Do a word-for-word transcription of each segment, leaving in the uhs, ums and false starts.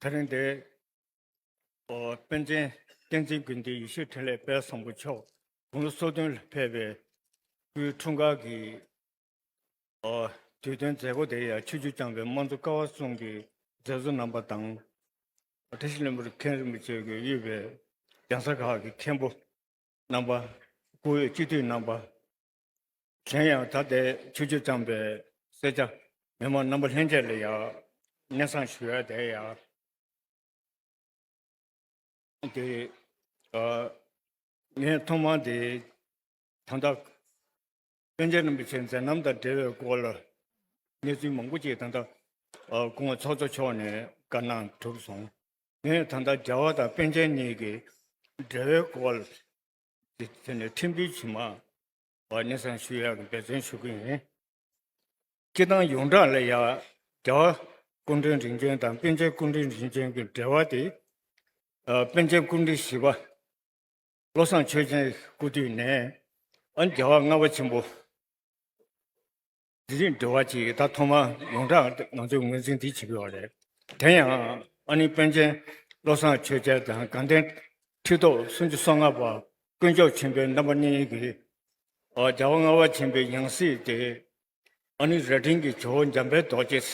དེ་རིང་འདིར་ཨོ་པཎ་ཆེན་བསྟན་འཛིན་དགེ་འདུན་ཡེ་ཤེས་འཕྲིན་ལས་དཔལ་བཟང་པོ་མཆོག་དགུང་ལོ་སོ་བདུན་ལ་ཕེབས་པའི་སྐུའི་འཁྲུངས་སྐར་གྱི་ཨོ་དུས་སྟོན་མཛད་སྒོ་དེ་ཡང་ཆོས་བརྒྱུད་རྐྱང་པའི་དམངས་གཙོ་ཀ་བ་གསུམ་གྱི་མཛད་གཙོ་རྣམ་པ་དང་། བཀྲ་ཤིས་ལྷུན་པོ་མཁན་རིན་པོ་ཆེ་གིས་དབུས་པའི་གདན་ས་ཁག་གི་མཁན་པོ་རྣམ་པ། བཀུར་འོས་སྤྱི་འཐུས་རྣམ་པ། གཞན་ཡང་ད་ལྟའི་ཆོས་བརྒྱུད་རྐྱང་པའི་སེར་སྐྱ་མི་མང་རྣམ་པ་ལྷན་རྒྱས་ལ་ཡང་སྙན་སེང་ཞུ་ཡ་དེ་ཡང་དེ། ཨ། ངས་ཐོག་མར་དེ་ད་ལྟ་པཎ་ཆེན་རིན་པོ་ཆེའི་མཛད་རྣམ་དང་འབྲེལ་བའི་སྐོར་ལ་གནས་ཚུལ་མང་པོ་ཅིག་ད་ལྟ་ཨ་སྐུ་ངོ་ཚོགས་གཙོ་མཆོག་ནས་བཀའ་གནང་གྲུབ་སོང་། ངས་ད་ལྟ་རྒྱལ་བ་དང་པཎ་ཆེན་གཉིས་ཀྱི་འབྲེལ་བའི་སྐོར་ལ་དེ་དེ་ནས་ཁྲིམས་འདུན་ཇི་མ་བ་སྙན་སེང་ཞུ་ཡག་གི་འབད་བརྩོན་ཞུ་གི་ཡིན། སྤྱིར་བཏང་ཡོངས་གྲགས་ལ་ཡང་རྒྱལ་བ་སྐུ་ཕྲེང་རིམ་བྱོན་དང་པཎ་ཆེན་སྐུ་ཕྲེང་རིམ་བྱོན་གྱི་འབྲེལ་བ་དེ། ཨ། པཎ་ཆེན་སྐུ་ཕྲེང་བཞི་པ་བློ་བཟང་ཆོས་རྒྱན་སྐུ་དུས་ནས། ཨ། རྒྱལ་བ་ལྔ་པ་ཆེན་པོ་དེ་རིང་འབྲེལ་བ་ཅིག་ད་ཐོག་མར་ཡོངས་གྲགས་ང་ཚོས་ངོས་འཛིན་འདི་བྱེད་དགོས་པ་རེད། དེ་ཡང་ཨ་ནི་པཎ་ཆེན་བློ་བཟང་ཆོས་རྒྱན་དང་དགའ་ལྡན་ཁྲི་ཐོག་སུམ་ཅུ་སོ་ལྔ་པ་དཀོན་མཆོག་ཆེན་པོའི་རྣམ་པ་གཉིས་ཀྱིས། ཨ། རྒྱལ་བ་ལྔ་པ་ཆེན་པོའི་ཡང་སྲིད་དེ་ཨ་ནི་རྭ་སྒྲེང་གི་ཇོ་བོ་འཇམ་དཔལ་རྡོ་རྗེ་བྱས་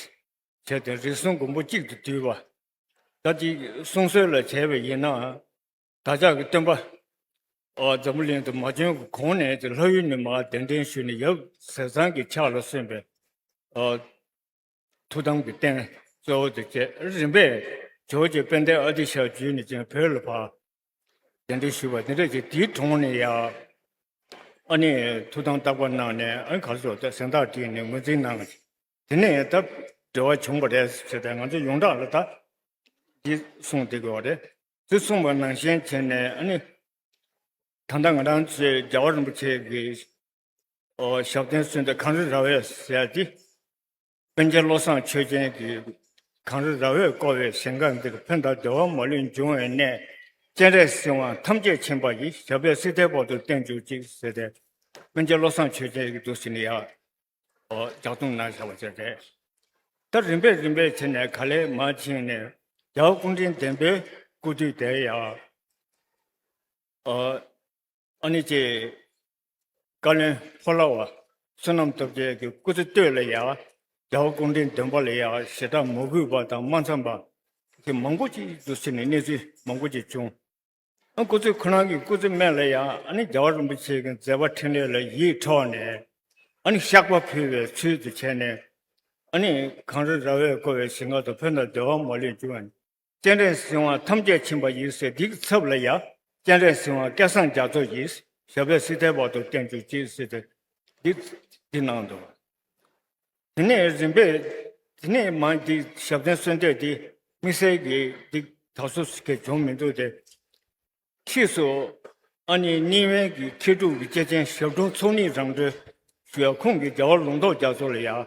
ཏེ་རིགས་གསུམ་མགོན་པོ་གཅིག་ཏུ་བསྡུས་པ། ད་ཅིག་གསུང་སྲོལ་ལ་བྱས་པ་ཡིན་ན། བདག་ཅག་གི་སྟོན་པ། ཨ། འཛམ་བུ་གླིང་དུ་མ་བྱོན་གོང་ནས་ཀྱི་ལྷ་ཡུལ་ནས་མར་གདན་འདྲེན་ཞུས་ནས་ཡབ་ཟས་གཙང་གི་ཕྱག་ལ་སོན་པའི། ཨ། ཐུགས་དམ་གྱི་རྟེན་གཙོ་བོ་དེ་བྱས། རིམ་པས་ཇོ་བོ་རྗེ་དཔལ་ལྡན་ཨ་ཏི་ཤ་བརྒྱུད་ནས་ཀྱང་བོད་ལ་ཕར་གདན་འདྲེན་ཞུས་པ་འདི་འདྲ་ཅིག་དེའི་དྲུང་ནས་ཡང་ཨ་ནི་ཐུགས་དམ་བརྟག་པ་གནང་ནས། ཨ་ནི་ག་རེ་ཟེར་ད་གཟེངས་རྟགས་བསྒྲིགས་ནས་ངོས་འཛིན་གནང་། དེ་ནས་ད་འབྲེལ་བ་བྱུང་བ་རེད་ཟེར་ཏེ་ང་ཚོ་ཡོངས་གྲགས་ལ་ད་འདི་གསུངས་བསྡད་དགོས་པ་རེད། འདི་གསུངས་པ་ནང་བཞིན་བྱས་ནས། ཨ་ནི་ད་ལྟ་ང་རང་ཚོའི་རྒྱལ་བ་རིན་པོ་ཆེ་གི་ཨོ་ཞབས་བརྟན་གསོལ་འདེབས་གངས་རི་ར་བས་ཟེར་ཏེ། པཎ་ཆེན་བློ་བཟང་ཆོས་རྒྱན་གྱིས་གངས་རི་ར་བས་བསྐོར་བའི་ཞིང་ཁམས་འདིར། ཕན་དང་བདེ་བ་མ་ལུས་འབྱུང་བའི་གནས། སྤྱན་རས་གཟིགས་དབང་ཐམས་ཅད་མཁྱེན་པ་ཡིས། ཞབས་པད་སྲིད་མཐའི་བར་དུ་བརྟན་གྱུར་ཅིག་ཟེར་ཏེ། པཎ་ཆེན་བློ་བཟང་ཆོས་རྒྱན་གྱིས་འདུག་ཟེར་ནས་ཡར་ཨོ་ལྗགས་རྩོམ་གནང་བཞག་པ་ཅིག་རེད། ད་རིམ་པས་རིམ་པས་བྱས་ནས་ག་ལེར་མར་ཕྱིན་ནས་རྒྱལ་བ་སྐུ་ཕྲེང་བདུན་པའི་སྐུ་དུས་དེར་ཡང་། ཨ། ཨ་ནི་ཅེ། བཀའ་བློན་ཕོ་ལྷ་བ་བསོད་ནམས་སྟོབས་རྒྱལ་གྱི་སྐུ་ཚེ་སྟོད་ལ་ཡང་རྒྱལ་བ་སྐུ་ཕྲེང་བདུན་པ་ལ་ཡང་ཞེ་དྲག་མ་གུས་པ་དང་མ་འཚམས་པ་དེ་མང་པོ་ཅིག་འདུག་ཟེར་ནས་གནས་ཚུལ་མང་པོ་ཅིག་བྱུང་། ཨ། སྐུ་ཚེ་ཁོ་རང་གི་སྐུ་ཚེ་སྨད་ལ་ཡང་ཨ་ནི་རྒྱལ་བ་རིན་པོ་ཆེ་གི་མཛད་པ་འཕྲིན་ལས་ལ་ཡིད་འཕྲོག་ནས། ཨ་ནི་བཤགས་པ་ཕུལ་བའི་ཚུལ་དུ་བྱས་ནས། ཨ་ནི་གངས་རི་ར་བས་བསྐོར་བའི་ཞིང་ཁམས་སུ། ཕན་དང་བདེ་བ་མ་ལུས་འབྱུང་བ། སྤྱན་རས་གཟིགས་དབང་ཐམས་ཅད་མཁྱེན་པ་ཡིས་ཟེར། འདིའི་ཚབ་ལ་ཡང་། སྤྱན་རས་གཟིགས་དབང་སྐལ་བཟང་རྒྱ་མཚོ་ཡིས། ཞབས་པད་སྲིད་མཐའི་བར་དུ་བརྟན་གྱུར་ཅིག་ཟེར་ཏེ། འདི་འདི་གནང་འདུག། དེ་ནས་རིམ་པས་དེ་ནས་མར་འདི་ཞབས་བརྟན་གསོལ་འདེབས་འདི་དམིགས་བསལ་གྱི་འདི་དག་སོ་གས་བྱུང་མི་འདུག་སྟེ། ཕྱིས་སུ་ཨ་ནི་རྙིང་མའི་གི་མཁས་གྲུབ་ཀྱི་སྐྱེས་ཆེན་ཞབས་དྲུང་ཚོགས་གཉིས་རང་གྲོལ་ཞུ་ཡ་ཁོང་གིས་རྒྱལ་བ་ལུང་རྟོགས་རྒྱ་མཚོ་ལ་ཡང་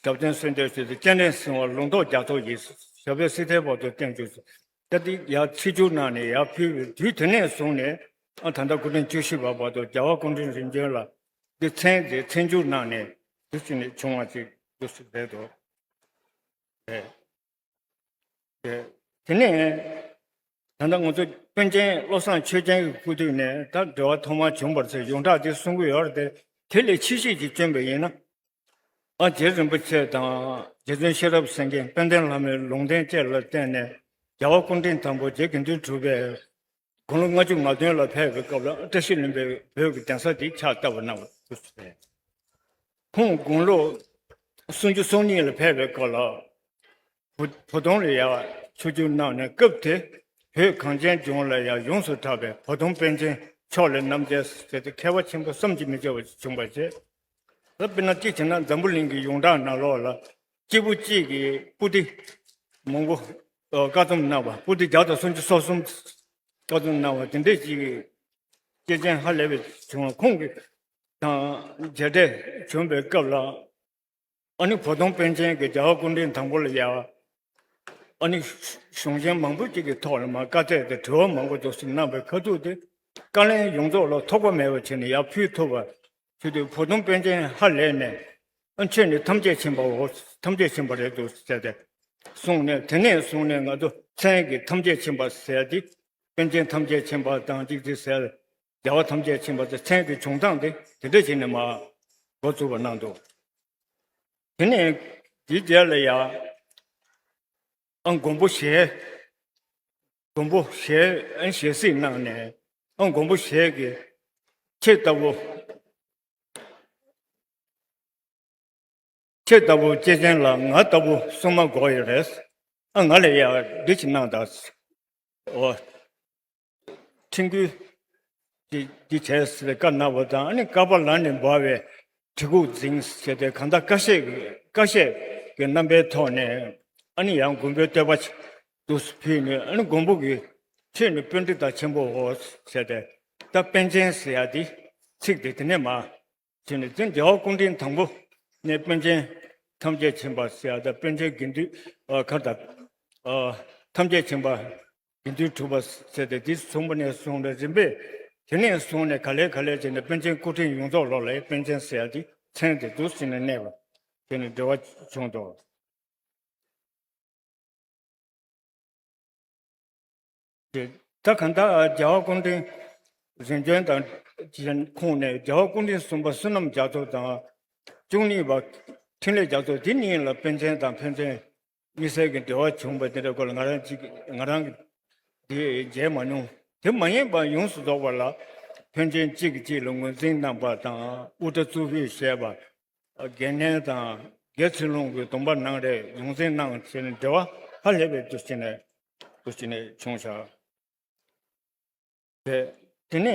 ཞབས་བརྟན་གསོལ་འདེབས་ཞུས་ཏེ། སྤྱན་རས་གཟིགས་དབང་ལུང་རྟོགས་རྒྱ་མཚོ་ཡིས། ཞབས་པད་སྲིད་མཐའི་བར་དུ་བརྟན་གྱུར་ཟེར། ད་འདི་ཡར་ཚིག་སྦྱོར་གནང་ནས་ཡར་ཕུལ་བའི་དུས་དེ་ནས་བཟུང་ནས། ཨ། ད་ལྟ་སྐུ་ཕྲེང་བཅུ་བཞི་པ་བར་དུ་རྒྱལ་བ་སྐུ་ཕྲེང་རིམ་བྱོན་ལ་འདི་མཚན་དེ་མཚན་བསྒྱུར་གནང་ནས་འདི་བྱས་ནས་བྱུང་བ་ཅིག་འདུག་ཟེར་བསྡད་འདུག། ཨེ། དེ་དེ་ནས་ད་ལྟ་ང་ཚོ་པཎ་ཆེན་བློ་བཟང་ཆོས་རྒྱན་གྱི་སྐུ་དུས་ནས་ད་འབྲེལ་བ་ཐོག་མར་བྱུང་བར་ཟེར་ཡོངས་གྲགས་དེ་གསུང་གི་ཡོད་རེད་དེ། དེ་ལས་ཕྱི་བཤད་ཅིག་བསྐྱོན་པ་ཡིན་ན། ཨ། རྗེ་རིན་པོ་ཆེ་དང་རྗེ་བཙུན་ཤེས་རབ་སེང་གེ་དཔལ་ལྡན་ལྷ་མོའི་ལུང་བསྟན་བཅས་ལ་བརྟེན་ནས་རྒྱལ་བ་སྐུ་ཕྲེང་དང་པོ་རྗེ་དགེ་འདུན་གྲུབ་པས་དགུང་ལོ་ལྔ་བཅུ་ང་བདུན་ལ་ཕེབས་པའི་སྐབས་ལ་བཀྲ་ཤིས་ལྷུན་པོའི་བོད་ཀྱི་གདན་ས་འདི་ཕྱག་བཏབ་པ་གནང་བ་དེ་རེད། ཁོང་དགུང་ལོ་སུམ་ཅུ་སོ་གཉིས་ལ་ཕེབས་པའི་སྐབས་ལ། བོ་བོ་དོང་ལ་ཡང་ཆོས་རྒྱུགས་གནང་ནས། སྐབས་དེ་བོད་གངས་ཅན་ལྗོངས་ལ་ཡང་ཡོངས་སུ་གྲགས་པའི་བོ་དོང་པཎ་ཆེན་ཕྱོགས་ལས་རྣམ་རྒྱལ་ཟེར་ཏེ་མཁས་པ་ཆེན་པོ་བསམ་གྱིས་མི་ཁྱབ་པ་ཞིག་བྱུང་བ་བྱས། ད་དཔེར་ན་གཅིག་བྱས་ན་འཛམ་བུ་གླིང་གི་ཡོངས་གྲགས་ནང་ལོགས་ལ་སྐྱེས་བུ་གཅིག་གིས་པོ་ཏི་མང་པོ་ཨ་བཀའ་རྩོམ་གནང་བ། པོ་ཏི་བརྒྱ་དང་སུམ་ཅུ་སོ་གསུམ་བཀའ་རྩོམ་གནང་བ་དེ་འདྲས་ཅིག་གི་སྐྱེས་ཆེན་ཧ་ལས་པའི་བྱུང་བ། ཁོང་གིས་དང་མཇལ་འཕྲད་བྱུང་བའི་སྐབས་ལ། ཨ་ནི་བོ་དོང་པཎ་ཆེན་གྱིས་རྒྱལ་བ་སྐུ་ཕྲེང་དང་པོ་ལ་ཡ། ཨ་ནི་གཞུང་ཆེན་མང་པོ་ཅིག་གི་ཐོག་ལ་མར་བཀའ་གཏད་དེ་དྲི་བ་མང་པོ་འདུག་སེ་གནང་བའི་ཁ་ཐུག་དེ། བཀའ་ལན་ཡོངས་རྫོགས་ལ་ཐོགས་པ་མེད་པ་བྱས་ནས་ཡར་ཕུལ་ཐུབ་པ་བྱས་དུས། བོ་དོང་པཎ་ཆེན་ཧ་ལས་ནས། ཨ། ཁྱོད་ནི་ཐམས་ཅད་མཁྱེན་པའོ། ཐམས་ཅད་མཁྱེན་པ་རེད་འདུག་ཟེར་ཏེ། གསུངས་ནས། དེ་ནས་བཟུང་ནས་ང་ཚོ་མཚན་གྱི་ཐམས་ཅད་མཁྱེན་པ་ཟེར་ཏེ། པཎ་ཆེན་ཐམས་ཅད་མཁྱེན་པ་དང་གཅིག་ཅིག་ཟེར། རྒྱལ་བ་ཐམས་ཅད་མཁྱེན་པ་ཟེར། མཚན་གྱི་བྱུང་སྟངས་དེ་དེ་འདྲ་བྱས་ནས་མ་འགོ་བཙུགས་པ་གནང་འདུག་དེ་ནས་དེའི་རྗེས་ལ་ཡང་ཨ་མགོན་པོ་ཞལ། མགོན་པོ་ཞལ་ཨ་ཞལ་གཟིགས་གནང་ནས། ཨ་མགོན་པོ་ཞལ་གྱིས་ཁྱེད་ལྟ་བུ། ཁྱེད་ལྟ་བུ་སྐྱེས་ཆེན་ལ་ང་ལྟ་བུ་སྲུང་མ་དགོས་ཡོད་རེད། ཨ་ང་ལ་ཡ་འདི་ཅིག་གནང་དང་། འོ། ཁྲིམས་བཀོད་འདི་འདི་བྱས་ཟེར་བཀའ་གནང་བ་དང་། ཨ་ནི་བསྐལ་པ་ལ་ནི་འབར་བའི་གྲི་གུག་འཛིན་ཟེར་ཏེ། གང་ལྟར་ཀ་ཤས་ཀྱི་ཀ་ཤས་ཀྱི་རྣམ་པའི་ཐོག་ནས། ཨ་ནི་ཡང་མགོན་པོའི་བསྟོད་པ་འདུག་ཕུལ་ནས། ཨ་ནི་མགོན་པོ་གིས་ཁྱེད་ནི་པཎྜི་ཏ་ཆེན་པོའོ་ཟེར་ཏེ། ད་པཎ་ཆེན་ཟེར་ཡ་འདི་ཚིག་དེ་དེ་ནས་མ། བྱས་ནས་དེ་རྒྱལ་བ་སྐུ་ཕྲེང་དང་པོ་ནས་པཎ་ཆེན་ཐམས་ཅད་མཁྱེན་པ་ཟེར་ཡ་དང་། པཎ་ཆེན་དགེ་འདུན། ཨ་ཁ་དང་། ཨ་ཐམས་ཅད་མཁྱེན་པ་དགེ་འདུན་གྲུབ་པ་ཟེར་ཏེ། དེ་གསུངས་པ་ནས་བཟུང་ནས་རིམ་པས། དེ་ནས་བཟུང་ནས་ག་ལེ་ག་ལེ་བྱས་ནས་པཎ་ཆེན་སྐུ་ཕྲེང་ཡོངས་རྫོགས་ལོག་ལ་པཎ་ཆེན་ཟེར་ཡ་དེ་མཚན་དེ་འདུག་ཟེར་ནས་གནས་པ་དེ་ནི་འབྲེལ་བ་བྱུང་འདུག་དེ་ད་གང་ལྟར་རྒྱལ་བ་སྐུ་ཕྲེང་རིམ་བྱོན་དང་ཁོངས་ནས། རྒྱལ་བ་སྐུ་ཕྲེང་གསུམ་པ་བསོད་ནམས་རྒྱ་མཚོ་དང་། བཅུ་གཉིས་པ་འཕྲིན་ལས་རྒྱ་མཚོ། དེ་གཉིས་ལ་པཎ་ཆེན་དང་ཕན་ཚུན་དམིགས་བསལ་གྱི་འབྲེལ་བ་བྱུང་བ་དེ་འདྲ་སྐོར་ལ་ང་རང་གཅིག་ང་རང་གིས་དེ་མཇལ་མ་མྱོང་། དེ་མ་ཡིན་པར་ཡོངས་སུ་རྫོགས་པ་ལ་ཕན་ཆད་གཅིག་གིས་གཅིག་ལ་ངོས་འཛིན་གནང་པ་དང་། དབུ་སྐྲ་གཙུག་ཕུད་བཞེས་པ། དགེ་བསྙེན་དང་དགེ་ཚུལ་སློང་གི་སྡོམ་པ་གནང་རེས་ཡོངས་འཛིན་གནང་བྱས་ནས། འབྲེལ་བ་ཧ་ལས་པའི་དུས་ཕྱིན་ནས་དུས་ཕྱིན་ནས་བྱུང་ཤག་དེ་དེ་ནས་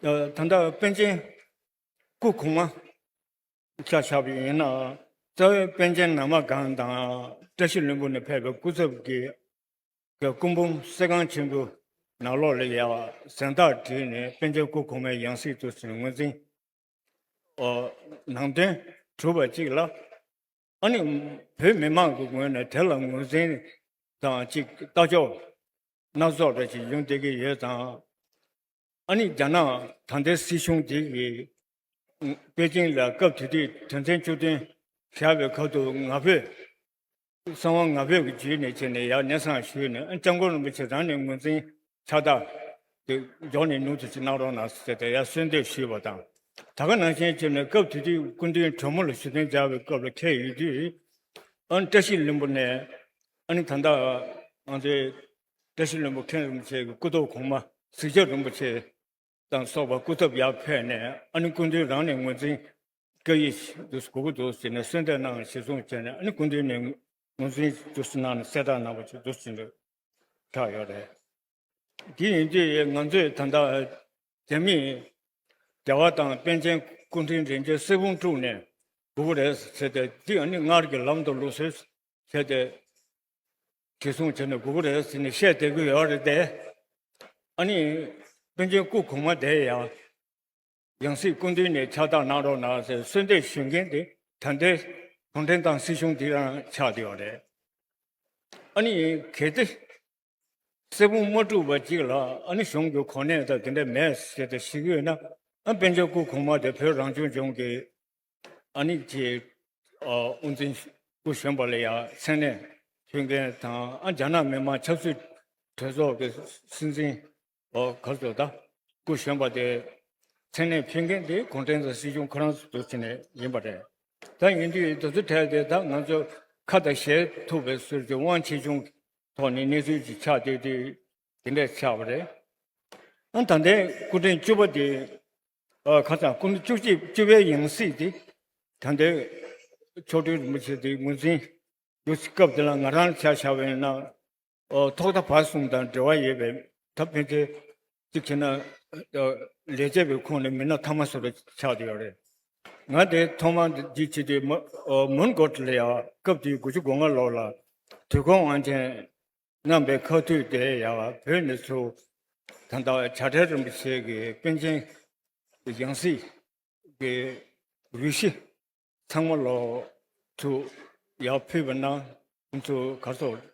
ད་ལྟ་པཎ་ཆེན་སྐུ་གོང་མ་ཆ་བཞག་པ་ཡིན་ན། རྩ་བའི་པཎ་ཆེན་ནང་པ་སྒང་དང་བཀྲ་ཤིས་ལྷུན་པོ་ནས་ཕེབས་པའི་སྐུ་ཚབ་ཀྱི་གི་སྐུ་འབུམ་གསེར་ཁང་ཆེན་པོའི་ནང་ལོགས་ལ་ཡ་གཟེངས་རྟགས་བྲིས་ནས། པཎ་ཆེན་སྐུ་གོང་མའི་ཡང་སྲིད་དུ་ཟིན་ངོས་འཛིན། ཨོ། ནང་དོན་གྲུབ་པ་གཅིག་ལ། ཨ་ནི་བོད་མི་མང་གི་ངོས་ནས་དེ་ལ་ངོས་འཛིན་དང་གཅིག་ལྟ་ཕྱོགས་སྣ་ཚོགས་རེ་ཞིག་ཡོང་བསྡད་ཀྱི་ཡོད་ཙང་། ཨ་ནི་རྒྱ་ནག་ད་ལྟའི་སྲིད་གཞུང་འདི་གིས་པེ་ཅིང་ལ་སྐབས་དེ་དུས་དོན་ཚན་བཅུ་བདུན་བཞག་པའི་ཁ་ཐུག་ང་ཕོད། གསང་བ་ང་ཕོད་ཀྱི་བརྒྱུད་ནས་བྱས་ནས་ཡར་སྙན་སེང་ཞུས་ནས། ཨ་སྐྱབས་མགོན་རིན་པོ་ཆེ་རང་ནས་ངོས་འཛིན་ཕྱག་རྟགས་དེ་འཇོག་ནས་ནུས་མཐུ་ཅིག་གནང་རོགས་གནང་ཟེར་ཏེ་ཡར་གསོལ་འདེབས་ཞུས་པ་དང་། ད་ག་ནང་བཞིན་བྱས་ནས་སྐབས་དེ་དུས་སྐུ་མདུན་གྲོ་མོ་ལ་ཞུ་གཏུག་བྱ་བའི་སྐབས་ལ་འཁེལ་ཡོད་དུས། ཨ་ནི་བཀྲ་ཤིས་ལྷུན་པོ་ནས། ཨ་ནི་ད་ལྟ་ང་ཚོའི་བཀྲ་ཤིས་ལྷུན་པོ་མཁན་རིན་པོ་ཆེ་གི་སྐུ་ཐོག་གོང་མ་གཟིགས་ཆེན་རིན་པོ་ཆེ་དང་སོགས་པ་སྐུ་ཚབ་ཡར་ཕེབས་ནས། ཨ་ནི་སྐུ་མདུན་རང་ནས་ངོས་འཛིན་བཀའ་ཡིག་འདུག་དགོས་ཀྱི་འདུག་ཟེར་ནས་གསོལ་འདེབས་གནང་། གཞིར་བཟུང་བྱས་ནས། ཨ་ནི་སྐུ་མདུན་ནས་ངོས་འཛིན་འདུག་གནང་ནས་གསལ་བསྒྲགས་གནང་བ་ཅིག་འདུག་ཟེར་ནས་ཆགས་ཡོད་རེད། དེ་ཡིན་དུས་ང་ཚོས་ད་ལྟ་རྒྱ་མིས་རྒྱལ་བ་དང་པཎ་ཆེན་སྐུ་ཕྲེང་རིམ་བྱོན་གསེར་བུམ་དཀྲུགས་ནས་དགོས་ཀྱི་རེད་ཟེར་ཏེ། འདི་ཨ་ནི་སྔར་གྱི་ལམ་དང་ལུགས་སྲོལ་བྱས་ཏེ། གཞིར་བཟུང་བྱས་ནས་དགོས་ཀྱི་རེད་ཟེར་ནས་བཤད་བསྡད་ཀྱི་ཡོད་རེད་དེ། ཨ་ནི་པཎ་ཆེན་སྐུ་གོང་མ་དེ་ཡང་ཡང་སྲིད་སྐུ་མདུན་ནས་ཕྱག་རྟགས་གནང་རོགས་གནང་ཟེར་གསོལ་འདེབས་ཞུ་མཁན་དེ་ད་ལྟའི་གུང་ཁྲན་ཏང་སྲིད་གཞུང་འདི་རང་ཆགས་བསྡད་ཡོད་རེད། ཨ་ནི་གལ་ཏེ་གསེར་བུམ་མ་དཀྲུགས་པ་གཅིག་ལ་ཨ་ནི་གཞུང་གི་གོ་གནས་དང་དེ་འདྲ་མེད་ཟེར་ཏེ་བཤད་ཀྱི་ཡོད་ན། ཨ་པཎ་ཆེན་སྐུ་གོང་མ་དེ་བོད་རང་སྐྱོང་ལྗོངས་ཀྱི་ཨ་ནི་ཅིག་ཨ་དབུ་འཛིན་སྐུ་གཞོན་པ་ལ་ཡང་མཚན་གནས་ཕུལ་མཁན་དང་། ཨ་རྒྱ་ནག་མི་དམངས་ཆབ་སྲིད་གྲོས་ཚོགས་ཀྱི་སྲིད་འཛིན་ཨོ་ག་རེ་ཟེར། ད་སྐུ་གཞོན་པ་དེ་མཚན་གནས་ཕུལ་མཁན་དེ་གུང་ཁྲན་ཏང་སྲིད་གཞུང་ཁོ་རང་ཚོ་འདུག་བྱས་ནས་ཡིན་པ་རེད། ད་ཡིན་དུས་དེ་ཚོ་གྲས་དེ་ད་ང་ཚོ་ཁ་དང་ཞལ་ཐུག་པའི་ཟུར་གྱི་དབང་ཆེ་ཆུང་ཐོག་ནས་གནས་ཚུལ་ཅིག་ཆགས་བསྡད་དུས་དེ་འདྲས་ཆགས་པ་རེད། ཨ་ད་ལྟའི་སྐུ་ཕྲེང་བཅུ་པ་དེ། ཨ་ཁ་སང་སྐུ་ཕྲེང་བཅུ་གཅིག་བཅུ་པའི་ཡང་སྲིད་དེ་ད་ལྟའི་མཆོག་སྤྲུལ་རིན་པོ་ཆེ་དེ་ངོས་འཛིན་ཡོད་སྐབས་དེ་ལ། ང་རང་ཆ་བཞག་པ་ཡིན་ན། ཨོ་ཐོག་མཐའ་བར་གསུམ་དང་འབྲེལ་བ་ཡོད་པའི། ད་ཕན་ཚུན་གཅིག་བྱས་ན་ཨ་ལས་བྱེད་པའི་ཁོངས་ནས་མི་སྣ་ཐ་མ་སུ་རུ་ཆགས་བསྡད་ཡོད་རེད། ང་དེ་ཐོག་མར་འདི་བྱེད་དུས་མོན་མོན་གྷོ་ཊ་ལ་ཡང་སྐབས་དེའི་དགུ་བཅུ་གོ་ལྔ་ལོ་ལ་དུས་འཁོར་དབང་ཆེན་གནང་པའི་ཁ་ཐུག་དེ་ཡང་བོད་ནས་ཚུར་ད་ལྟ་བྱ་བྲལ་རིན་པོ་ཆེ་གི་པཎ་ཆེན་ཡང་སྲིད་ཀྱི་རུས་གཞི་ཚང་མ་ལོག་ཚུར་ཡར་ཕུལ་བ་ན། ཁོང་ཚོ་གར་སོགས་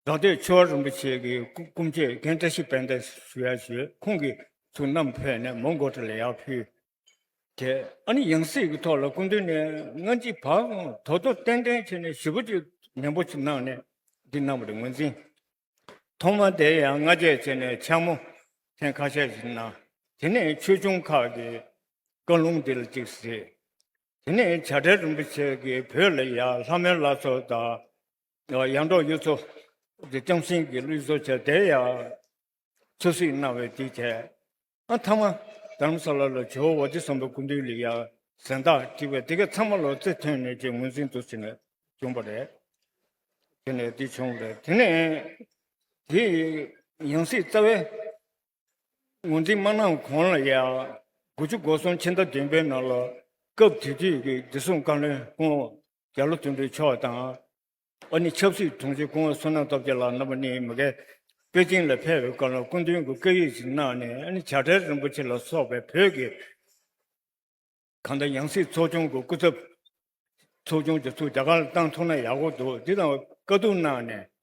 རག་སྟོད་ཆོས་རིན་པོ་ཆེ་གི་སྐུ་སྐུ་མཆེད་རྒན་བཀྲ་ཤིས་དཔལ་ལྡན་ཞུ་ཡ་ཞུས། ཁོང་གིས་ཚུར་བསྣམས་ཕེབས་ནས་མོན་གྷོ་ཊ་ལ་ཡར་ཕུལ། དེ་ཨ་ནི་ཡང་སྲིད་ཀྱི་ཐོག་ལ་སྐུ་མདུན་ནས་སྔ་ཕྱི་བར་དོ་དོ་ཏན་ཏན་བྱས་ནས་ཞིབ་པོ་ཅིག་ནན་པོ་ཅིག་གནང་ནས་འདི་གནང་བ་རེད། ངོས་འཛིན། ཐོག་མ་དེ་ཡང་སྔ་རྗེས་བྱས་ནས་ཕྱག་མོ་ཐེངས་ཁ་ཤས་ཤིག་གནང་། དེ་ནས་ཆོས་སྐྱོང་ཁག་གི་བཀའ་ལུང་འདི་ལ་གཅིག་གཟིགས། དེ་ནས་བྱ་བྲལ་རིན་པོ་ཆེ་གིས་བོད་ལ་ཡང་ལྷ་མོའི་བླ་མཚོ་དང་། ཡར་འབྲོག་གཡུ་མཚོ་དེ་ལྕམ་སྲིང་གི་གཡུ་མཚོ་བྱས་དེ་ཡང་འཚོ་བསྲེག་གནང་བའི་དུས་བྱས། ཨ་མཐའ་མ་དྷ་རམ་ས་ལ་ལ་ཇོ་བོ་ཝ་ཏི་བཟང་པོའི་སྐུ་མདུན་ལ་ཡང་གཟེངས་རྟགས་བསྒྲིགས་པས་དེ་ག་ཚང་མ་ལོ་རྩེ་ཐོན་ནས་ཀྱི་ངོས་འཛིན་དུ་ཟིན་ནས་བྱུང་བ་རེད། དེ་ནས་འདི་བྱུང་རེད། དེ་ནས་དེ་ཡང་སྲིད་རྩ་བའི་ངོས་འཛིན་མ་གནང་གོང་ལ་ཡང་དགུ་བཅུ་གོ་གསུམ་ཕྱི་ཟླ་བདུན་པའི་ནང་ལ་སྐབས་དེ་དུས་ཀྱི་བདེ་སྲུང་བཀའ་བློན་སྐུ་ངོ་རྒྱ་ལོ་དོན་གྲུབ་མཆོག་དང་། ཨ་ནི་ཆབ་སྲིད་དྲུང་ཆེ་སྐུ་ངོ་བསོད་ནམས་སྟོབས་རྒྱལ་ལགས་རྣམ་པ་གཉིས་མ་གིར་པེ་ཅིང་ལ་ཕེབས་པའི་སྐབས་ལ་སྐུ་མདུན་གྱིས་བཀའ་ཡིག་ཅིག་གནང་ནས། ཨ་ནི་བྱ་བྲལ་རིན་པོ་ཆེ་ལ་སོགས་པའི་བོད་ཀྱི་གང་ལྟར་ཡང་སྲིད་ཚོགས་ཆུང་གི་སྐུ་ཚབ་ཚོགས་ཆུང་དེ་ཚུར་རྒྱ་གར་ལ་བཏང་ཐུབ་ན་ཡག་པོ་འདུག་འདི་དང་བཀའ་བསྡུར་གནང་ནས།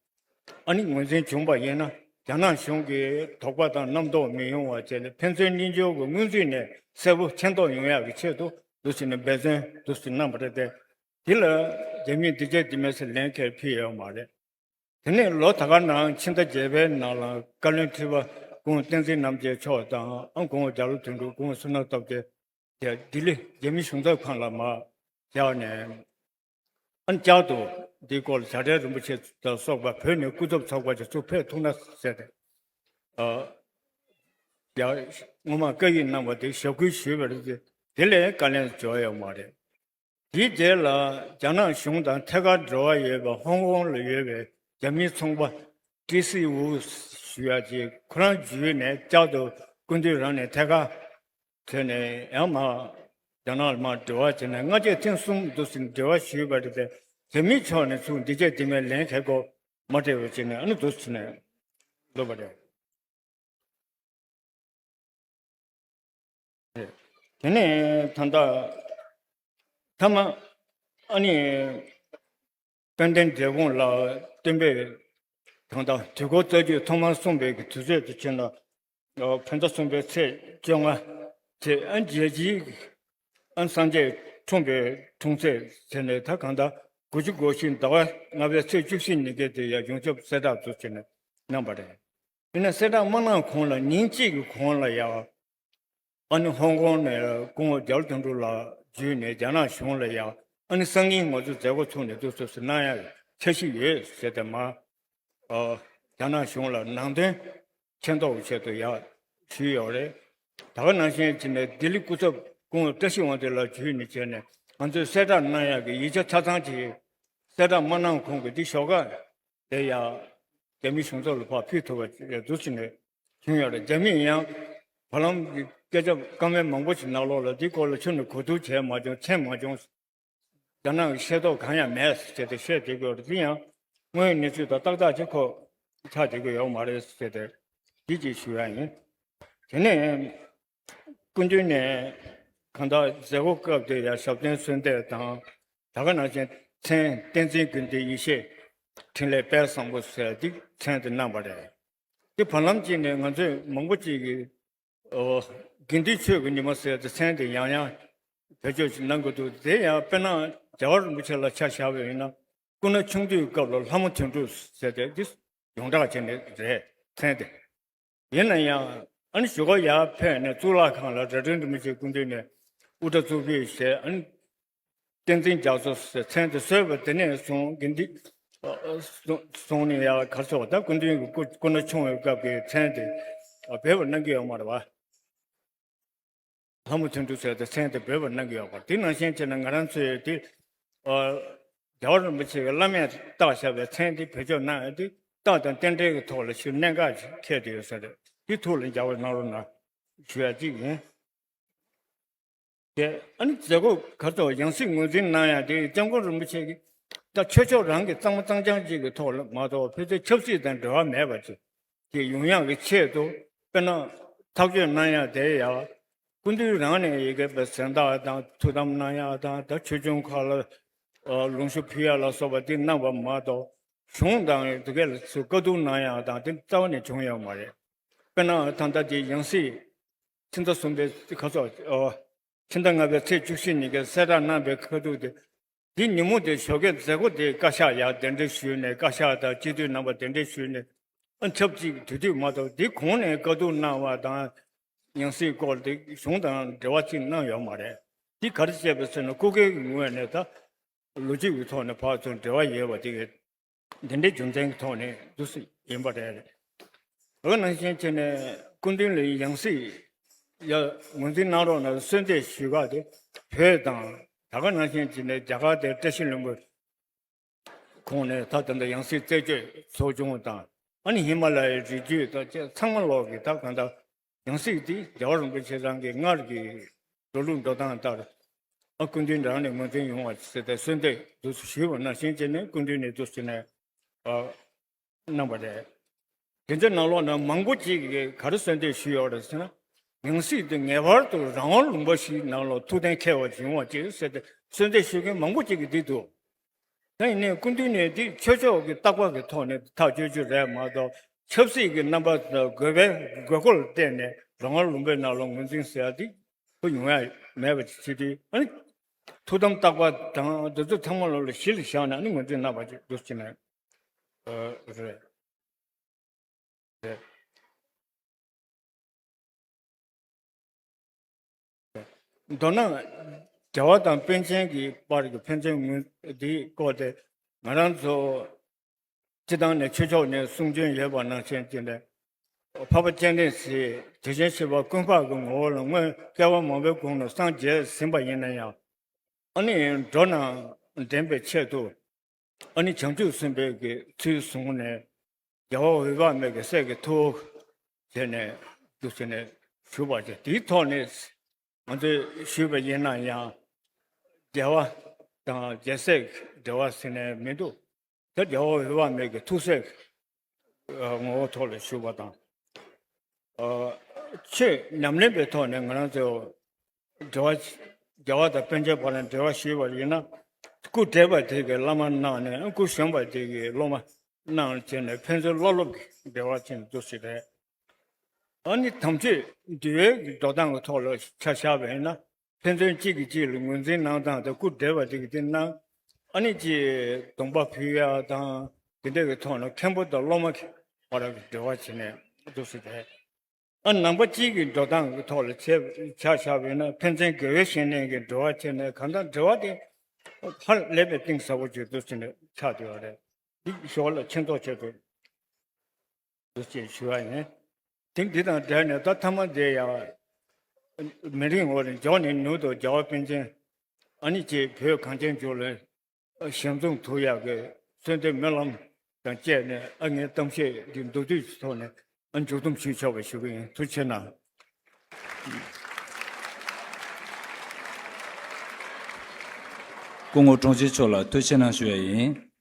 ཨ་ནི་ངོས་འཛིན་བྱུང་བ་ཡིན་ན་རྒྱ་ནག་གཞུང་གི་དོགས་པ་དང་རྣམ་རྟོག་མི་ཡོང་བ་བྱས་ནས་ཕན་ཚུན་གཉིས་ཆར་གྱི་སྔོན་ཚུད་ནས་གསལ་པོ་མཁྱེན་རྟོགས་ཡོང་ཡག་གི་ཆེད་དུ་འདུག་ཟེར་ནས་འབད་བརྩོན་འདུག་ཟེར་གནང་བ་རེད་དེ། དེ་ལ་རྒྱ་མིས་འདི་བྱས་འདི་མེད་ཟེར་ལན་ཁྱེར་ཕུལ་ཡོད་མ་རེད། དེ་ནས་ལོ་ད་ག་ནང་ཕྱི་ཟླ་བརྒྱད་པའི་ནང་ལ་བཀའ་བློན་ཁྲི་པ་སྐུ་ངོ་བསྟན་འཛིན་རྣམ་རྒྱལ་མཆོག་དང་། ཨ་སྐུ་ངོ་རྒྱ་ལོ་དོན་གྲུབ། སྐུ་ངོ་བསོད་ནམས་སྟོབས་རྒྱལ་དེ་ལྡི་ལི་རྒྱ་མི་གཞུང་ཚབ་ཁང་ལ་མར་བཅར་ནས། ཨ་ནི་བསྐྱར་དུ་འདིའི་སྐོར་ལ་བྱ་བྲལ་རིན་པོ་ཆེ་དང་སོགས་པ་བོད་ནས་སྐུ་ཚབ་ཚོགས་པ་ཅིག་ཚུར་ཕེབས་ཐུབ་ན་ཟེར་ཏེ། ཨ་ཡ་སྔོན་མ་བཀའ་ཡིག་གནང་བ་དེ་ཞབས་སྐུལ་ཞུས་པ་རེད་དེ། དེ་ལས་བཀའ་ལན་འབྱོར་ཡོད་མ་རེད། དེའི་རྗེས་ལ་རྒྱ་ནག་གཞུང་དང་ཐད་ཀར་འབྲེལ་བ་ཡོད་པ་ཧོང་ཀོང་ལ་ཡོད་པའི་རྒྱ་མིའི་ཚོང་པ་ཀྲི་སི་ཝུ་ཞུ་ཡ་ཅིག་ཁོ་རང་བརྒྱུད་ནས་བསྐྱར་དུ་སྐུ་མདུན་རང་ནས་ཐད་ཀར་བྱས་ནས་ཡང་མར་རྒྱ་ནག་ལ་མར་འབྲེལ་བ་བྱས་ནས་སྔ་རྗེས་ཐེངས་གསུམ་འདུག་ཟིན་འབྲེལ་བ་ཞུས་པ་རེད་དེ། རྒྱ་མིའི་ཕྱོགས་ནས་ཚུར་འདི་བྱས་འདི་མེད་ལན་ཁ་སྐོར་མ་སྤྲད་པ་བྱས་ནས་ཨ་ནི་འདུག་ཟིན་ནས་ལོབས་པ་རེད། དེ་ནས་ད་ལྟ་མཐའ་མ་ཨ་ནི་དཔལ་ལྡན་འབྲས་སྤུངས་ལ་སྟོན་པས་ད་ལྟ་དུས་འཁོར་རྩ་རྒྱུད་ཐོག་མར་གསུངས་པའི་གི་དུས་ཚོད་དུ་ཕྱིན་ལ། ཨ་བོད་ཟླ་གསུམ་པའི་ཚེས་བཅོ་ལྔ་དེ་ཨ་རྒྱལ་སྤྱིའི་ཨ་སངས་རྒྱས་འཁྲུངས་པའི་འཁྲུངས་ཚེས་ཟེར་ནས་ད་གང་ལྟར་དགུ་བཅུ་གོ་བཞི་ཟླ་བ་ལྔ་པའི་ཚེས་བཅུ་བཞི་ཉིན་སྐད་དེ་ཡང་ཡོངས་ཁྱབ་གསལ་བསྒྲགས་འདུག་ཟེར་ནས་གནང་བ་རེད། ཡིན་ན་གསལ་བསྒྲགས་མ་གནང་གོང་ལ་ཉིན་གཅིག་གི་གོང་ལ་ཡང་ཨ་ནི་ཧོང་ཀོང་ནས་སྐུ་ངོ་རྒྱ་ལོ་དོན་གྲུབ་ལགས་བརྒྱུད་ནས་རྒྱ་ནག་གཞུང་ལ་ཡང་ཨ་ནི་སང་ཉིན་ང་ཚོ་མཛད་སྒོ་ཚུགས་ནས་འདུག་སོ་སོ་གནང་ཡ་འཆར་གཞི་ཡོད་ཟེར་ཏེ་མར་ཨ་རྒྱ་ནག་གཞུང་ལ་ནང་དོན་མཁྱེན་རྟོགས་ཆེད་དུ་ཡར་ཞུས་ཡོད་རེད། ད་ག་ནང་བཞིན་བྱས་ནས་ལྡི་ལི་སྐུ་ཚབ་སྐུ་ངོ་བཀྲ་ཤིས་དབང་འདུས་ལགས་བརྒྱུད་ནས་བྱས་ནས་ང་ཚོས་གསལ་བསྒྲགས་གནང་ཡག་གི་ཡིག་ཆ་ཆ་ཚང་ཅིག་གསལ་བསྒྲགས་མ་གནང་གོང་གི་འདི་ཞོགས་ཀ་དེ་ཡང་རྒྱ་མི་གཞུང་ཚབ་ལ་ཕར་ཕུལ་ཐུབ་པ་ཞིག་རེད་འདུག་ཟེར་ནས་བྱུང་ཡོད་རེད། རྒྱ་མིས་ཡང་བར་ལམ་གྱི་སྐད་ཆ་བཀའ་མོལ་མང་པོ་ཞིག་ནང་ལོགས་ལ་འདི་སྐོར་ལ་ཁྱོན་ནས་གོ་བསྡུར་བྱས་མ་བྱུང་མཁྱེན་མ་བྱུང་། རྒྱ་ནག་གི་ཤེས་རྟོགས་གང་ཡང་མེད་ཟེར་ཏེ་བཤད་བསྡད་ཀྱི་ཡོད་རེད། དེ་ཡང་དངོས་ཡོད་གནས་ཚུལ་དང་ཏག་ཏག་ཅིག་ཁོ་ཆགས་བསྡད་ཀྱི་ཡོད་མ་རེད་ཟེར་ཏེ་འདི་ཅིག་ཞུ་ཡ་ཡིན། དེ་ནས་སྐུ་མདུན་ནས་གང་ལྟར་མཛད་སྒོ་སྐབས་དེ་ཡང་ཞབས་བརྟན་གསོལ་འདེབས་དང་། ད་ག་ནང་བཞིན་མཚན་བསྟན་འཛིན་དགེ་འདུན་ཡེ་ཤེས་འཕྲིན་ལས་དཔལ་བཟང་པོ་ཟེར་འདི་མཚན་དེ་གནང་བ་རེད། དེ་བར་ལམ་གཅིག་ནས་ང་ཚོས་མང་པོ་ཅིག་གིས་ཨོ་དགེ་འདུན་ཆོས་ཀྱི་ཉི་མ་ཟེར་ཏེ་མཚན་དེ་ཡང་ཡང་བེད་སྤྱོད་ཅིག་གནང་གི་འདུག་དེ་ཡང་དཔེར་ན་རྒྱལ་བ་རིན་པོ་ཆེ་ལ་ཆ་བཞག་པ་ཡིན་ན་སྐུ་ན་ཆུང་དུས་སྐབས་ལ་ལྷ་མོ་དོན་གྲུབ་ཟེར་ཏེ་འདི་ཡོངས་གྲགས་བྱས་ནས་རེད་མཚན་དེ། ཡིན་ན་ཡང་ཨ་ནི་བཞུགས་སྒར་ཡར་ཕེབས་ནས་གཙུག་ལག་ཁང་ལ་རྭ་སྒྲེང་རིན་པོ་ཆེའི་སྐུ་མདུན་ནས་དབུ་སྐྲ་གཙུག་ཕུད་བཞེས། ཨ་ནི་བསྟན་འཛིན་རྒྱ་མཚོ་ཟེར་མཚན་དེ་གསོལ་བ་དེ་ནས་བཟུང་དགེ་འདུན་སོང་ནས་ཡར་གར་སོང་ད་སྐུ་མདུན་གྱི་སྐུ་སྐུ་ན་ཆུང་བའི་སྐབས་ཀྱི་མཚན་དེ་འབེབས་པ་གནང་གི་ཡོད་མ་རེད་བ། ལྷ་མོ་དོན་གྲུབ་ཟེར་ཏེ་མཚན་དེ་འབོད་པ་གནང་གི་ཡོད་པ། དེ་ནང་བཞིན་བྱས་ན་ང་རང་ཚོས་དེ་ཨ་རྒྱལ་བ་རིན་པོ་ཆེ་གི་བླ་མས་བཏགས་བཞག་པའི་མཚན་དེ་བེད་སྤྱོད་གནང་ཡ་དེ་རྟགས་དང་རྟེན་འབྲེལ་གྱི་ཐོག་ལ་ཞིག་གནད་འགག་ཅིག་འཁེལ་བསྡད་ཡོད་ས་རེད། དེ་ཐུགས་ལ་འཇགས་པ་གནང་རོགས་གནང་ཞུ་ཡ་གཅིག་ཡིན། དེ་ཨ་ནི་མཛད་སྒོ་ག་ཚོད་ཡང་སྲིད་ངོས་འཛིན་གནང་ཡ་དེ་སྐྱབས་མགོན་རིན་པོ་ཆེ་གིས་ད་ཆོས་ཕྱོགས་རང་གི་གཙང་མ་གཙང་རྐྱང་ཅིག་གི་ཐོག་ལ་མ་གཏོགས་ཕལ་ཆེར་ཆབ་སྲིད་དང་འབྲེལ་བ་མེད་པ་ཅིག་ཅིག་ཡོང་ཡག་གི་ཆེད་དུ་དཔེར་ན་ཐག་གཅོད་གནང་ཡག་དེ་ཡང་སྐུ་མདུན་རང་ནས་ཡི་གེ་པའི་གཟེངས་རྟགས་དང་ཐུགས་དམ་གནང་ཡག་དང་ད་ཆོས་སྐྱོང་ཁག་ལ་ལུང་ཞུ་ཕུལ་ཡག་ལ་སོགས་པ་དེ་གནང་བ་མ་གཏོགས་གཞུང་དང་དེ་གས་ལ་ཚུར་བཀའ་བསྡུར་གནང་ཡག་དང་དེ་རྩ་བ་ནས་བྱུང་ཡོད་མ་རེད། དཔེར་ན་ད་ལྟ་དེ་ཡང་སྲིད་ཕྱི་ཟླ་གསུམ་པའི་ཁ་སོགས། ཕྱི་ཟླ་ལྔ་པའི་ཚེས་བཅུ་བཞི་ཉིན་གྱི་གསལ་བསྒྲགས་གནང་བའི་ཁ་ཐུག་དེ། འདི་ཉིན་མོ་དེ་ཞོགས་ཀས་མཛད་སྒོ་དེ་བཀའ་ཤག་ཡར་གདན་འདྲེན་ཞུས་ནས། བཀའ་ཤག་དང་སྤྱི་འཐུས་རྣམ་པ་གདན་འདྲེན་ཞུས་ནས། ཨ་ཆབས་ཅིག་དུས་དུས་མ་གཏོགས་འདི་གོང་ནས་བཀའ་བསྡུར་གནང་བ་དང་། ཡང་སྲིད་སྐོར་དེ་གཞུང་དང་འབྲེལ་བ་ཅིག་གནང་ཡོད་མ་རེད། འདི་ག་རེ་བྱས་པ་ཟེར་ན། སྐུ་སྒེར་གྱི་ངོས་ནས་ད་ལོ་རྒྱུས་ཀྱི་ཐོག་ནས་ཕར་ཚུར་འབྲེལ་བ་ཡོད་པ་དེ་གི་འདི་འདྲའི་རྒྱུ་མཚན་གྱི་ཐོག་ནས་འདུག་སེ་ཡིན་པ་རེད། དེ་ནང་བཞིན་བྱས་ནས་སྐུ་མདུན་ལ་ཡང་སྲིད་ཡ་ངོས་འཛིན་གནང་རོགས་གནང་གསོལ་འདེབས་ཞུ་ག་དེ་བོད་དང་། ད་ག་ནང་བཞིན་བྱས་ནས་རྒྱ་གར་དེ་བཀྲ་ཤིས་ལྷུན་པོ་ཁོངས་ནས་ད་ད་ལྟ་ཡང་སྲིད་རྩད་གཅོད་ཚོགས་ཆུང་དང་། ཨ་ནི་ཧི་མ་ལ་ཡའི་རི་རྒྱུད་དང་བཅས་ཚང་མ་ལོག་གི་ད་གང་ལྟར་ཡང་སྲིད་འདི་རྒྱལ་བ་རིན་པོ་ཆེ་རང་གི་སྔར་གྱི་འགྲོ་ལུགས་འགྲོ་སྟངས་ལྟར། ཨ་སྐུ་མདུན་རང་ནས་ངོས་འཛིན་ཡོང་བ་ཟེར་ཏེ་གསོལ་འདེབས་འདུག་ཞུས་པ་ནང་བཞིན་བྱས་ནས་སྐུ་མདུན་ནས་འདུག་ཟེར་ནས་ཨ་གནང་བ་རེད། དེ་ཚོའི་ནང་ལོགས་ན་མང་པོ་ཅིག་གིས་ག་རེ་གསོལ་འདེབས་ཞུས་ཡོད་རེད་ཟེར་ན། ཡང་སྲིད་དེ་ངེས་པར་དུ་རང་དབང་ལུང་པ་ཞིག་ནང་ལ་ཐུགས་གཏན་འཁེལ་བ་ཅིག་ཡོང་བ་ཅིག་ཟེར་ཏེ་གསོལ་འདེབས་ཞུ་མཁན་མང་པོ་ཅིག་གིས་འདི་འདུག་ད་ཡིན་ནའི་སྐུ་མདུན་ནས་འདི་ཆོས་ཕྱོགས་ཀྱི་བརྟག་པ་གི་ཐོག་ནས་ཐག་གཅོད་རྒྱུ་རེད་མ་གཏོགས། ཆབ་སྲིད་ཀྱི་རྣམ་པ་དང་དགོས་པའི་དགོས་མཁོ་ལ་བལྟས་ནས་རང་དབང་ལུང་པའི་ནང་ལ་ངོས་འཛིན་ཟེར་ཡ་འདི་ཁོ་ཡོང་ཡ་མེད་པ་ཅིག་བྱེད་དུས། ཨ་ནི་ཐུགས་དམ་བརྟག་པ་དང་འདི་ཚོ་ཚང་མ་ལོག་ལ་གཞི་ལ་བཞག་ནས་ཨ་ནི་ངོས་འཛིན་གནང་བ་ཅིག་འདུག་ཅེ་ན། ཨ་རེད། རེད། མདོར་ན། རྒྱལ་བ་དང་པཎ་ཆེན་གྱི་བར་གྱི་ཕན་ཚུན་ངོས་འདིའི་སྐོར་དེ་ང་རང་ཚོ་སྤྱི་བཏང་ནས་ཆོས་ཕྱོགས་ནས་གསུང་སྐྱོན་ཡོད་པ་ནང་བཞིན་བྱས་ནས། འཕགས་པ་སྤྱན་རས་གཟིགས་དེ་བཞིན་གཤེགས་པ་ཀུན་འཕགས་ཀྱི་ངོ་བོ་ལ་སྔོན་བསྐལ་པ་མང་པོའི་གོང་ནས་སངས་རྒྱས་ཟིན་པ་ཡིན་ན་ཡང་། ཨ་ནི་འགྲོ་རྣམས་འདྲེན་པའི་ཆེད་དུ། ཨ་ནི་བྱང་ཆུབ་སེམས་དཔའི་གི་ཚུལ་བཟུང་ནས། རྒྱལ་བ་འོད་དཔག་མེད་ཀྱི་སྲས་ཀྱི་ཐུ་བོ་བྱས་ནས་འདུག་ཟེར་ནས་ཞུ་བ་བྱས། དེའི་ཐོག་ནས་ང་ཚོས་ཞུས་པ་ཡིན་ན་ཡང་། རྒྱལ་བ་དང་རྒྱལ་སྲས་ཀྱི་འབྲེལ་བ་ཟེར་ནས་མི་འདུག་ད་རྒྱལ་བ་འོད་དཔག་མེད་ཀྱི་ཐུགས་སྲས་ཀྱི་ངོ་བོ་ཐོག་ལ་ཞུ་བ་དང་། ཨ་ཆོས་ཉམས་ལེན་པའི་ཐོག་ནས་ང་རང་ཚོ་འབྲེལ་བ། རྒྱལ་བ་དང་པཎ་ཆེན་བར་ལ་འབྲེལ་བ་ཞུས་པ་ཡིན་ན། སྐུ་བགྲེས་པ་དེ་གིས་བླ་མ་གནང་ནས། སྐུ་གཞོན་པ་དེ་གིས་སློབ་མ་གནང་བྱས་ནས་ཕན་ཚུན་བློ་སློབ་ཀྱི་འབྲེལ་བ་ཅན་དུ་ཞིག་རེད། ཨ་ནི་དམ་ཆོས་འདུལ་བའི་འགྲོ་སྟངས་ཀྱི་ཐོག་ལ་ཆ་བཞག་པ་ཡིན་ན། ཕན་ཚུན་གཅིག་གིས་གཅིག་ལ་ངོས་འཛིན་གནང་སྟངས་དེ། སྐུ་བགྲེས་པ་དེ་གིས་དེ་གནང་། ཨ་ནི་ཅིག་གདོང་པ་ཕུལ་ཡ་དང་དེ་འདྲ་གི་ཐོག་ནས་མཁན་པོ་དང་སློབ་མ་གི་བར་གྱི་འབྲེལ་བ་བྱས་ནས་འདུག་སེ་རེད། ཨ་ནང་པ་སྤྱི་གི་འགྲོ་སྟངས་ཀྱི་ཐོག་ལ་ཆ་ཆ་བཞག་པ་ཡིན་ན། ཕན་ཚུན་དགེ་བའི་བཤེས་གཉེན་གྱི་འབྲེལ་བ་བྱས་ནས་གང་ལྟར་འབྲེལ་བ་དེ་ཧ་ལས་པའི་གཏིང་ཟབ་པོ་ཅིག་འདུག་སེ་ཆགས་བསྡད་པ་རེད། འདི་ཞོར་ལ་མཁྱེན་རྟོགས་ཆེད་དུ་འདུག་ཅེས་ཞུ་བ་ཡིན། དེང་འདི་དང་འབྲེལ་ནས་ད་མཐའ་མ་དེ་ཡང་མི་རིང་བར་མགྱོགས་ནས་མྱུར་དུ་རྒྱལ་བ་པཎ་ཆེན་ཨ་ནི་ཅིག་བོད་གངས་ཅན་ལྗོངས་ལ་ཞལ་འཛོམས་ཐུབ་ཡག་གི་གསོལ་འདེབས་སྨོན་ལམ་དང་བཅས་ནས། ཨ་ངའི་གཏམ་བཤད་འདི་མདོར་བསྡུས་ཀྱི་ཐོག་ནས་ཨ་མཇུག་བསྡོམས་ཞུས་ཆོག་པ་ཞུ་གི་ཡིན། ཐུགས་རྗེ་གནང་། སྐུ་ངོ་དྲུང་ཆེ་མཆོག་ལ་ཐུགས་རྗེ་གནང་ཞུ་བ་ཡིན།